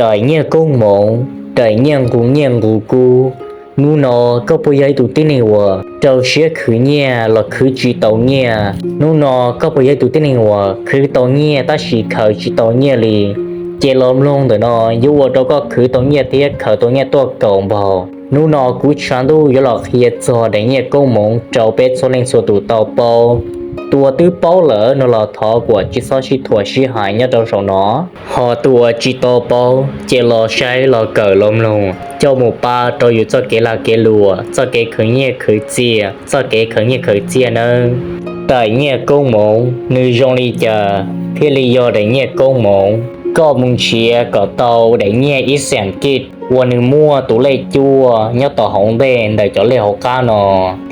Daim nyiaj koob hmoov, daim nyiaj nqus nyiaj nqus kub. Hnub no koj puas yog ib tug tib neeg uas rau siab khwv nyiaj los khwv tsis tau nyiaj? Hnub no koj puas yog ib tug tib neeg uas khwv tau nyiaj tab sis khaws tsis tau nyiaj li? Ces los mloog ntawm no yuav ua rau koj khwv tau nyiaj thiab khaws tau nyiaj tuaj kaum npaug. Hnub no kuv Tshav Ntuj yuav los qhia txog daim nyiaj koob hmoov rau peb txhua leej txhua tus tau paub. Tus uas twb paub lawm no los thov kom tsis txhob sib thuam sib hais nyob rau saum no. Ho tus uas tsis tau paub ces los saib los kawm los mloog coj mus pab rau yus txoj kev lag kev luam, txoj kev khwv nyiaj khwv txiaj, txoj kev khwv nyiaj khwv txiaj nawb. Daim nyiaj koob hmoov nws zoo li cas thiaj li yog daim nyiaj koob hmoov? Koj mus nrhiav kom tau daim nyiaj ib xees kij uas nws muaj tus lej cuaj nyob tom hauv ntej ntawm cov lej hauv qab no,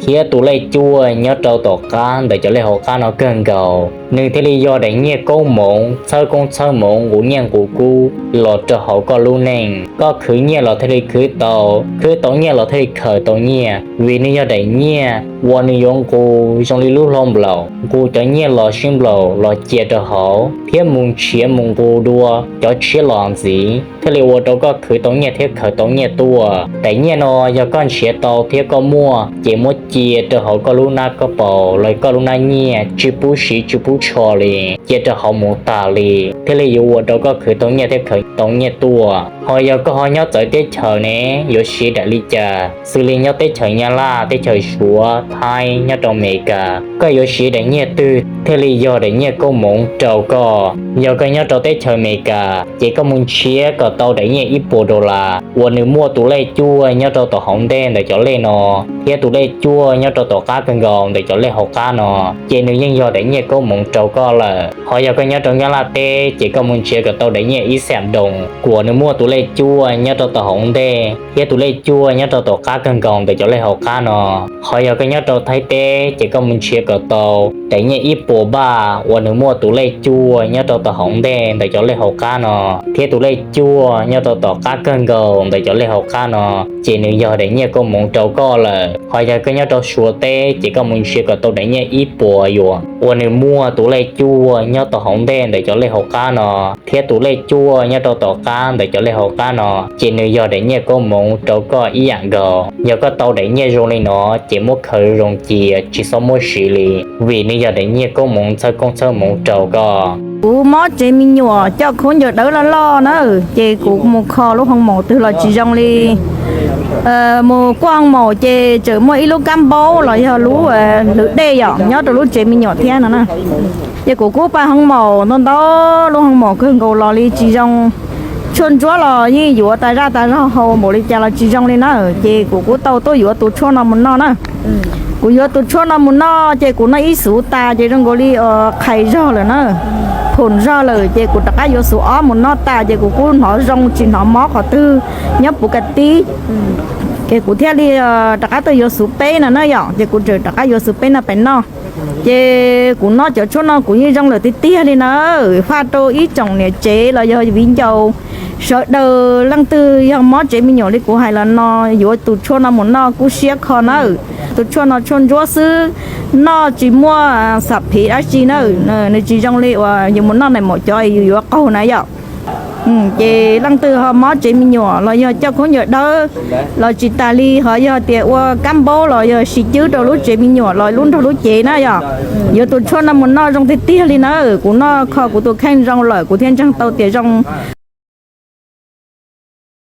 thiab tus lej cuaj nyob rau tom qab ntawm cov lej hauv qab no kawg nkaus, nws thiaj li yog daim nyiaj koob hmoov txhawb koob txhawb hmoov nqus nyiaj nqus kub los rau hauv koj lub neej. Koj khwv nyiaj los thiaj li khwv tau, khwv tau nyiaj los thiaj li khaws tau nyiaj, vim nws yog daim nyiaj uas nws yuav nqus zoo li lub hlau nplaum, nqus cov nyiaj los sib nplaum los cia rau hauv, thiab mus nrhiav mus nqus dua cov tshiab los ntxiv, thiaj li ua rau koj khwv tau nyiaj thiab khaws tau nyiaj tuaj. Daim nyiaj no yog koj nrhiav tau thiab koj muaj ces muab cia rau hauv koj lub hnab koj paus los koj lub hnab nyiaj, tsis pub siv tsis pub tsho li, cia rau hauv mus tas li, thiaj li yuav ua rau koj khwv tau nyiaj thiab khaws tau nyiaj tuaj. Ho yog koj ho nyob txawv teb chaws ne, yuav siv daim li cas? Xws li nyob teb chaws Nyab Laj, teb chaws Suav, Thaib, nyob rau Amelikas, koj yuav siv daim nyiaj twg thiaj li yog daim nyiaj koob hmoov rau koj? Yog koj nyob rau teb chaws Amelikas ces koj mus nrhiav kom tau daim nyiaj ib puas dollar uas nws muaj tus lej cuaj nyob rau tom hauv ntej ntawm cov lej no, thiab tus lej cuaj nyob rau tom qab kawg nkaus ntawm cov lej hauv qab no, ces nws yeej yog daim nyiaj koob hmoov rau koj lawm. Ho yog koj nyob rau Nyab Laj teb ces koj mus nrhiav kom tau daim nyiaj ib xees doos uas nws muaj tus lej cuaj nyob rau tom hauv ntej thiab tus lej cuaj nyob rau tom qab kawg nkaus ntawm cov lej hauv qab no. Ho yog koj nyob rau Thaib teb ces koj mus nrhiav kom tau daim nyiaj ib puas npaj uas nws muaj tus lej cuaj nyob rau tom hauv ntej ntawm cov lej hauv qab no, thiab tus lej cuaj nyob rau tom qab kawg nkaus ntawm cov lej hauv qab no, ces nws yog daim nyiaj koob hmoov rau koj lawm. Ho yog koj nyob rau Suav teb ces koj mus nrhiav kom tau daim nyiaj ib puas yuam uas nws muaj tus lej cuaj nyob tom hauv ntej ntawm cov lej hauv qab no, thiab tus lej cuaj nyob rau tom qab ntawm cov lej hauv qab no, ces nws yog daim nyiaj koob hmoov rau koj ib yam nkaus. Yog koj tau daim nyiaj zoo li no ces muab khaws zoo cia tsis txhob muab siv li, vim nws yog daim nyiaj koob hmoov txhawb koob txhawb hmoov rau koj. Kuv mob tsev me nyuam coj khaub ncaws dawb loj loj na, ces kuv mus kho lub hoo maum twg los tsis zoo li. Mus kuaj hoo maum ces tseem muaj ib lub kab npaub los yog lub lwm dej yom nyob rau lub tsev me nyuam thiab no na. Ces kuv kuj pais hoo maum ntau ntau lub hoo maum kawg nkaus los li tsis zoo. Tshuaj ntsuab los yeej yuav tas zaj tas zog haus npaum li cas los tsis zoo li na, ces kuv kuj tau tuaj yuav tus tshuaj no mus noj na. Kuv yuav tus tshuaj no mus noj ces kuv noj ib xuv tas ces zoo nkaus li qhais zog lawm na, phoom zog lawm ces kuv rov qab yuav xuv ob mus noj tas ces kuv kuj hnov zoo tsis hnov mob qhov twg nyob puv kas tib. Ces kuv thiaj li rov qab tuaj yuav xuv peb no na yom, ces kuv tseem rov qab yuav xuv peb no pais noj. Ces kuv noj cov tshuaj no kuv yeej zoo lawm tiag tiag li na, faj rau ib tsoom niam tsev los yog viv ncaus sawv daws leej twg yog mob tsev me nyuam li kuv hais los no, yuav tus tshuaj no mus noj kub siab kho nawb. Tus tshuaj no tshuaj ntsuab xwb, noj tsis muaj xam phiv dab tsi na, nws tsis zoo li uas yus mus noj nais maum cov yus yuav qaug na yom. Ces leej twg ho mob tsev me nyuam los yog coj khaub ncaws dawb los tsis tas li, ho yog tias ua kab npaub los yog siv cwb rau lub tsev me nyuam los lub nrog lub cev na yom, yuav tus tshuaj no mus noj zoo tiag tiag li na. Kuv noj kho kuv tus kheej zoo lawm kuv thiaj ntseeg tau tias zoo.